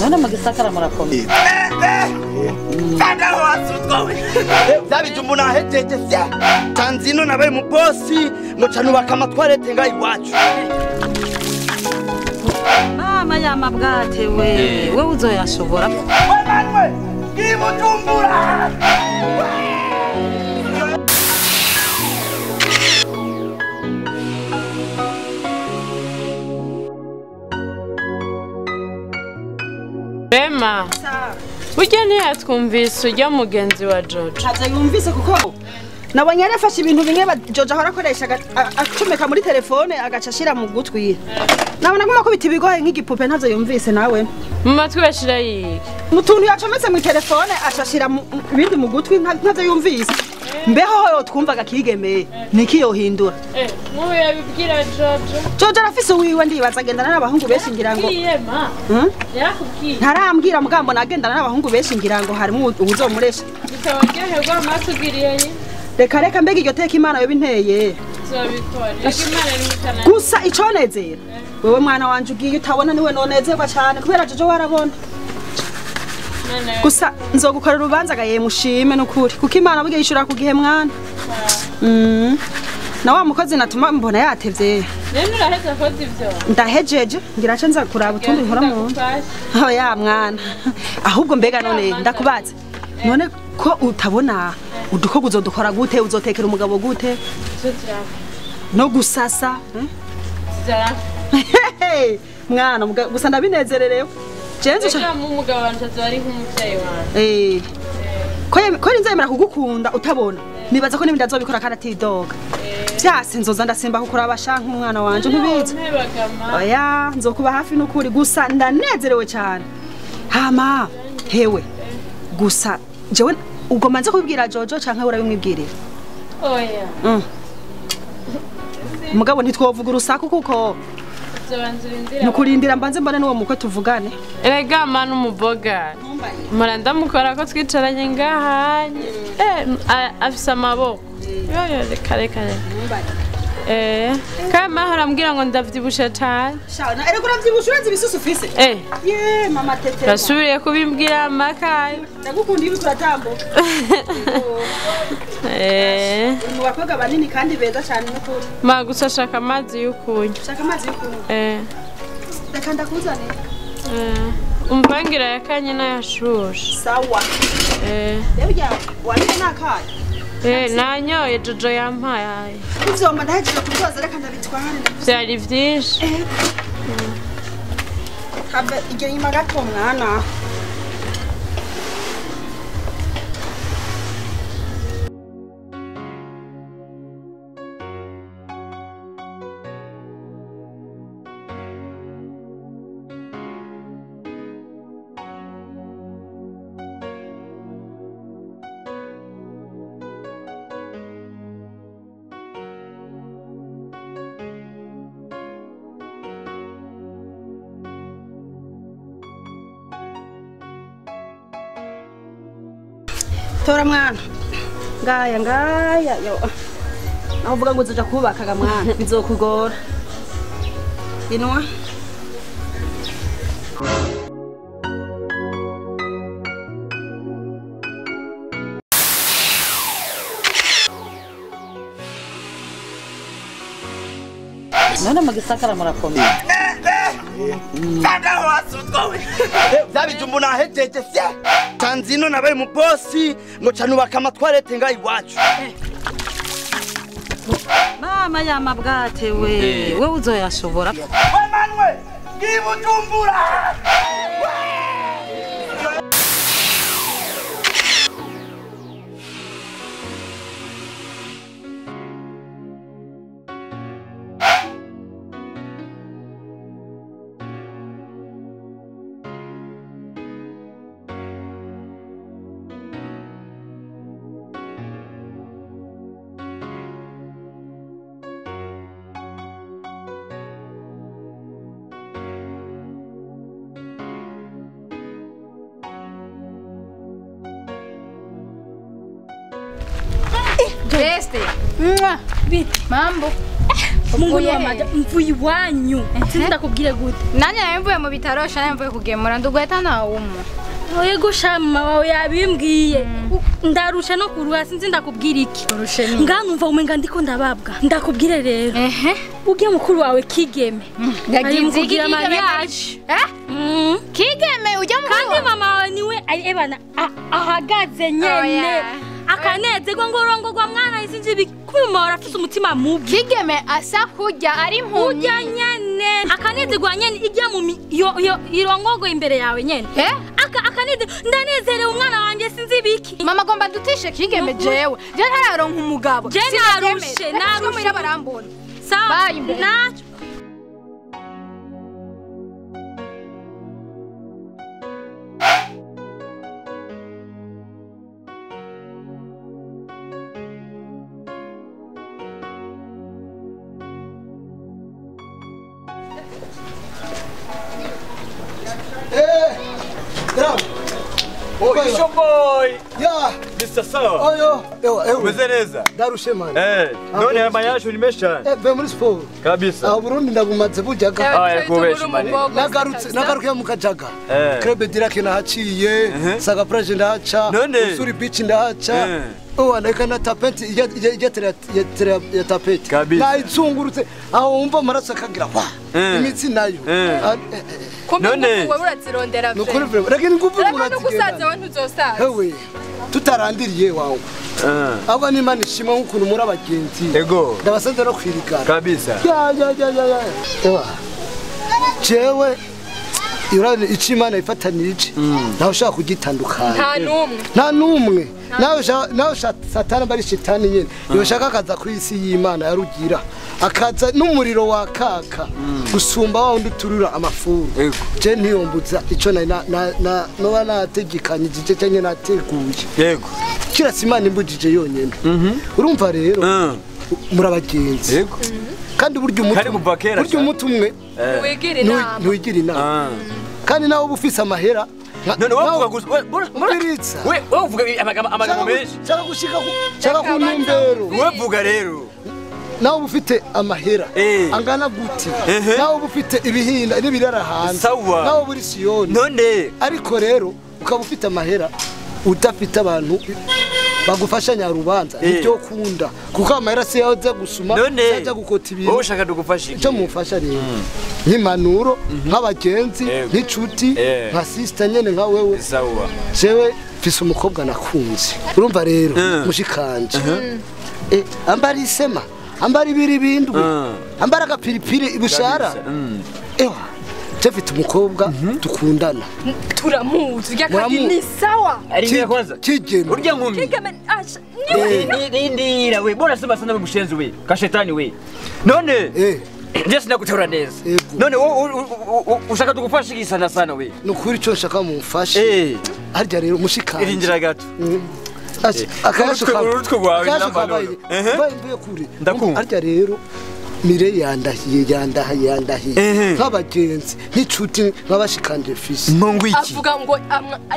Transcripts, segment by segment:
None mu gisagara murakomeye. Kanda wasutwawe. Byabijumbu nahejeje fya. Tanzino nabaye mu bosi ngo canubaka amatwarete ngai iwacu. Mama ya mabwate we, we uzoyashobora. We manwe, ngibujumbura. Bema, burya ntiyatwumvise ujya mugenzi wa Jojo. Ntabyo yumvise kuko nabonye yarafashe ibintu bimwe Jojo ahora akoresha acomeka muri telefone agaca ashira mu gutwi. Nabona aguma kubita ibigohe nk'igipupe ntabyo yumvise nawe. Mu matwi bashira yiki? Mu tuntu yacometse mu telefone aca ashira ibindi mu gutwi ntabyo yumvise. Mbeho ho twumvaga kigemeye niki yohindura. Mubu yabibwira Jojo. Jojo arafise uwiwe ndibaza agendana n'abahungu benshi ngira ngo. Yema. Yarakubwiye. Ntarambwira mugambo nagendana n'abahungu benshi ngira ngo harimo uwuzomuresha. Bitabaryoherwa amatugiriye nyine. Reka reka mbega iryo teka Imana yo binteye. Tuzobikora. Reka Imana ni mutana. Gusa iconezera. Wewe mwana wanje ugiye utabona niwe nonezerwa cyane kubera Jojo warabona. Gusa nzogukorera urubanza gaye mushime nukuri kuko Imana bugiye yishura ku gihe mwana. Na wa mukozi natuma mbona yatevye. Nene uraheza kozi ivyo? Ndahejeje ngira ace nza kuraba utundi nkora mu. Aho ya mwana. Ahubwo mbega none ndakubaza. None ko utabona udukogo uzodukora gute uzotekera umugabo gute? No gusasa. Mwana gusa ndabinezererewe. Jenzo cha umugabo wanje azari nk'umuvyeyi wanje. Ko nzemera kugukunda utabona. Nibaza ko n'ibindi azobikora kandi atidoga. Vyase nzoza ndasimba kukuraba shanka umwana wanje ntubizi. Oya nzokuba hafi n'ukuri gusa ndanezerewe cyane. Hama hewe gusa jewe ubwo manze kubibwira Jojo canke urabimwibwirira? Oya. Mugabo ntitwovuga urusaku kuko nukurindira mbanze mbone n'uwo mukwe tuvugane. Erega mana umuboga. Mara ndamukora ko twicaranye ngahanye. Afise amaboko. Yo reka reka. Kandi mahora ambwira ngo ndavyibushe cyane. Shauna erega uravyibushe urazi ibisusu ufise? Ye mama tete. Rasubiye kubimbwira makaye. Ndagukunda iyo turatambuka. Mu bakobwa banini kandi beza cyane n'ukuri. Ma gusa shaka amazi y'ukunywa. Shaka amazi y'ukunywa. Reka ndakuzanira. Umvangira yakanye n'ayashushe. Sawa. Rero wariye nakaye. Nanyoye Jojo yampaye. Ivyomba ndahejeje kubyoza reka ndabitware. Vyari vyinshi. Habe igihe nyuma gato mwana. Tora mwana. Ngaya ngaya yo. Naho uvuga ngo uzoja kubaka ga mwana bizokugora. Inwa. None mu gisagara murakomeye. Kanda wasutwawe. Byabijumbu nahejeje fya. Tanzino nabaye mu bosi ngo canubaka amatwarete ngai iwacu. Mama ya mabwate we, we uzoyashobora. We manwe, ngibujumbura. Beste. Mambo. Mungu ni wamaja mvuye iwanyu. Sinzi ndakubwire gute. Nanye nawe mvuye mu bitaro shana mvuye kugemura ndugweta na umu. Yego sha mama wawe yabimbwiye. Ndarusha no kuruha sinzi ndakubwira iki. Nganumva umenga ndiko ndababwa. Ndakubwire rero. Ugiye mukuru wawe Kigeme. Yagize kugira mariage. Kigeme ujya mukuru. Kandi mama wawe niwe ari ebana ahagaze nyene. Akanezerwa ngo urongorwa mwana isinzi biki. Kuma warafise umutima mubi. Kigeme asa kurya ari impumyi. Urya nyene. Akanezerwa nyene ijya mu yo irongogo imbere yawe nyene. Akaneze ndanezerewe umwana wanje sinzi biki. Mama agomba dutishe Kigeme jewe. Je ntararonka umugabo. Je narushe narushe barambona. Sawa. Nacho. Oh, it's your boy. Yeah. Mr. Sawa. Oyo, ewa. Umeze neza? Ndarushe man. None amayaje ni menshi. Ve muri sport. Kabisa. Aho Burundi ndabumaze bujaga. Ah, kubesha man. Nagarutse, nagarukiye mu kajaga. Club Dirac nahaciye, Saga Plage ndahaca, Usuri Beach ndahaca. Oh, aneka na tapeti ya tapeti. Nayizungurutse aho wumva amaraso akagira wa. Imitsi nayo. None wewe urazirondera vre. Nukuri vre. Lakini nguvu urazigenda. Nukusaza we ntuzosaza. Hewe. Tutarandiriye wawe. Ahubwo ni Imana ishimwe nk'ukuntu muri abagenzi. Ego. Ndabasanze no kwirigara. Kabisa. Ya ya ya ya. Ewa. Jewe urabona icyo Imana ifatanije ntawe ushaka kugitandukanya. Nta numwe. Nta numwe. Nawe satani bari shitani nyene. Yoshaka akaza ku isi y'Imana yarugira. Akaza n'umuriro wakaka gusumba wa undi uturura amafuru. Je ntiyombuza ico na noba nategekanye igice cyanjye nateguye. Yego. Kirasi Imana imbujije yonyene. Urumva rero murabagenzi. Yego. Kandi burya umutu umwe ntiwigira inama. Kandi nawe uba ufise amahera. None wowe uvuga gusa we wowe uvuga amagambo menshi. Shaka gushika shaka ku ntumbero. Wowe vuga rero. Nawe uba ufite amahera angana gute, nawe uba ufite ibihinda n'ibirara hanze, nawe uri Siyoni. None ariko rero ukaba ufite amahera udafite abantu bagufasha nyarubanza nibyo kunda kuko amahera si yaza gusuma yaza gukota ibintu. Wowe ushaka dugufasha iki? Cyo mufasha rero nk'impanuro nk'abagenzi nk'inshuti nka sister nyene nka wewe. Sawa. Jewe mfise umukobwa nakunze. Urumva rero mushikanje ambara isema ambara ibiri bindwi ambara agapiripiri ibushara. Ewa mfite umukobwa dukundana turamuzi urya kandi ni sawa. Ari kwanza Kigeme urya nkumi Kigeme nindira we bora sema sana mushenzi we kashetani we. None nje sinagutora neza. None ushaka tugufasha iki sana sana we? Nukuri cyo nshaka mumfashe. Harya rero mushikanje irindira gato. Akayasho urutwe rwawe n'ambalolo. Mbaye kure. Harya rero Mire yandahiye nk'abagenzi nk'inshuti nk'abashikanje fisi. Mungu iki? Avuga ngo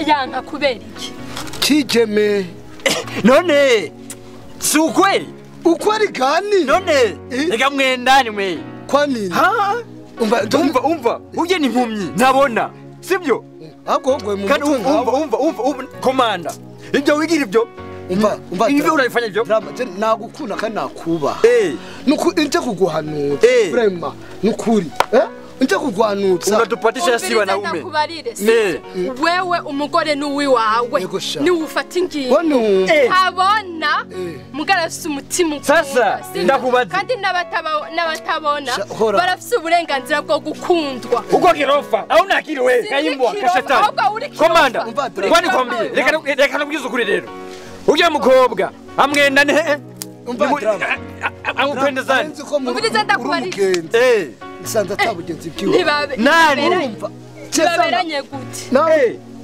yanka kubera iki? Kigeme. None si ukweli? Ukweli gani? None reka mwendani mwe. Kwa nini? Ha? Umva uje ni impumyi ntabona. Sibyo? Ahubwo gwe mu kandi umva komanda. Ibyo wigira ibyo. Umva ibyo urabifanya ibyo. Nagukunda kandi nakubaha. Nuko nje kuguhanura. Vraiment nukuri. Nje kuguhanutsa. Unatupatisha si wanaume. Ndakubarire. Wewe umugore nuwi wawe. Ni ufata ingingo. Abona mugara afise umutima. Sasa ndakubaza. Kandi n'abatabona barafise uburenganzira bwo gukundwa. Uko kirofa hauna akili wewe kaimbwa kashetani. Komanda. Kwani kwambie reka nakubwiza ukuri rero. Ujya mukobwa amwenda ne amupendezani. Umviriza ndakubarire. Nsanze atabugenzi bwiwe. Nani? Urumva. Baberanye gute?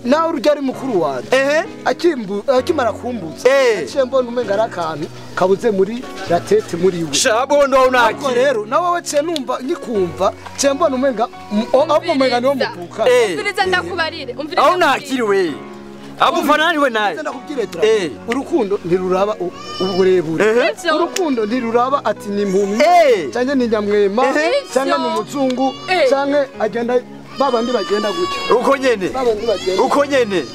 Nawe urya ari mukuru wanje. Akimara kumbutsa. Aciye mbona umenga ari akantu kabuze muri ratete muri we. Shabondo unaki. Ariko rero nawe we ciye numva nyikumva ciye mbona umenga ahubwo umenga niwo muvuka. Umviriza ndakubarire. Umviriza. Aho nakiriwe. Abufanani we naye. Ndakubwira urukundo ntiruraba uburebure. Urukundo ntiruraba ati ni impumyi cyangwa ni nyamwema cyangwa ni umuzungu cyangwa agenda babandi bagenda gutya. Uko nyene. Uko nyene.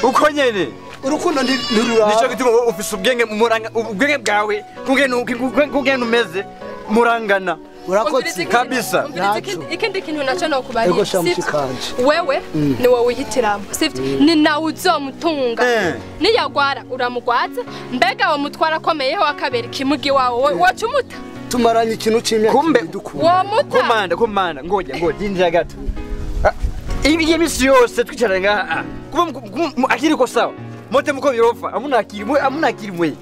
Uko nyene. Urukundo ntiruraba. Nico gituma ufise ubwenge muranga ubwenge bwawe kugena umeze murangana. Urakoze kabisa. Ikindi kintu naco no kubarira. Wewe ni wowe uyitiramo. Sivyo? Ni nawe uzomutunga. Niyagwara uramugwaza mbega wo mutwara akomeyeho akabera ikimugi wawe waca umuta. Tumaranye ikintu c'imyaka dukunda. Womuta. Komanda ngoja ndindira gato. Ibi misi yose twicaranye ngaha. Kuba akiri ko sawa. Mote muko birofa amuna akiri mwe.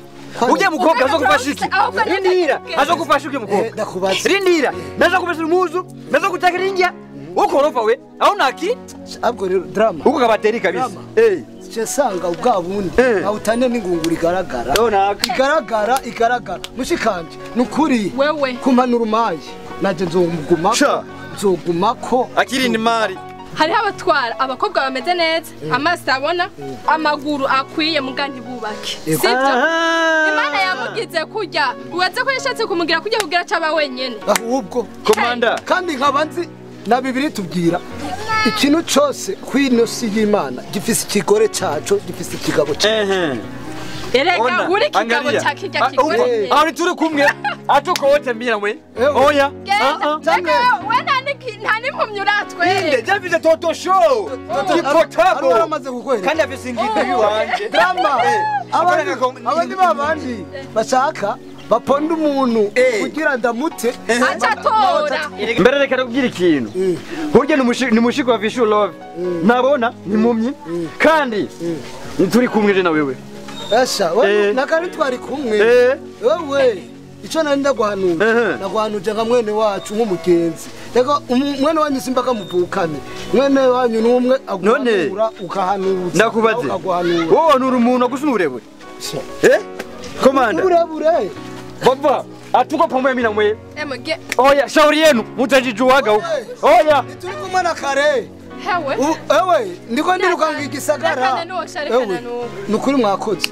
Ujya mukobwa azokufasha iki? Rindira azokufasha ujya mukobwa. Rindira naza kubesa umuzu naza kutakira injya ukorofa we aho naki abwo rero drama uko kabateri kabisa. Cyo sanga ubwa bundi awutane n'ingunguru igaragara. Igaragara mushikanje nukuri kumpanura umaye naje nzoguma nzogumako akiri ni mari. Hariho abatwara abakobwa bameze neza amaso abona amaguru akwiye muga ntibubake sibyo? Imana yamugize kurya ubaze ko yashatse kumugira kurya kugira caba wenyene ahubwo komanda kandi nkaba nzi na Bibiliya tubwira ikintu cyose kwino si y'Imana gifise ikigore caco gifise ikigabo caco. Erega uri kigabo ca kirya kigore aho turi kumwe atuko wote mbira we oya we nta n'impumyi uratwereka Inde javise toto show kipotabo aramaze kukwereka kandi afise ingingo yiwanje drama abandi babandi bashaka baponda umuntu kugira ndamute acatora. Mbere reka nakubwira ikintu burya ni mushiko wa Vishu Love nabona ni mumyi kandi turi kumwe je na wewe. Asha wewe nakari twari kumwe wewe ico nari ndaguhanuje naguhanuje nka mwene wacu nk'umugenzi reka mwene wanyu simba kamuvukane mwene wanyu numwe aguhanura ukahanuza ndakubaze wowe nuri umuntu agusuna uburebure komanda uburebure baba atuko pamoja mimi na mwe oya shauri yenu mutajijuaga huko oya turi kumwe na kare hewe ewe ndiko ndirukanga igisagara nukuri mwakoze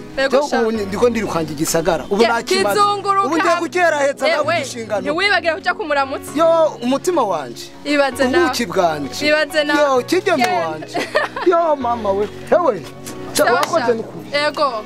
ubu ndiko ndirukanga igisagara ubu nakimaze ubu ngiye kukeraheza nawe inshingano ntiwibagira kuja kumuramutsa yo umutima wanje ibaze nawe ubuki bwanje ibaze nawe yo kigeme wanje yo mama we hewe wakoze nukuri yego.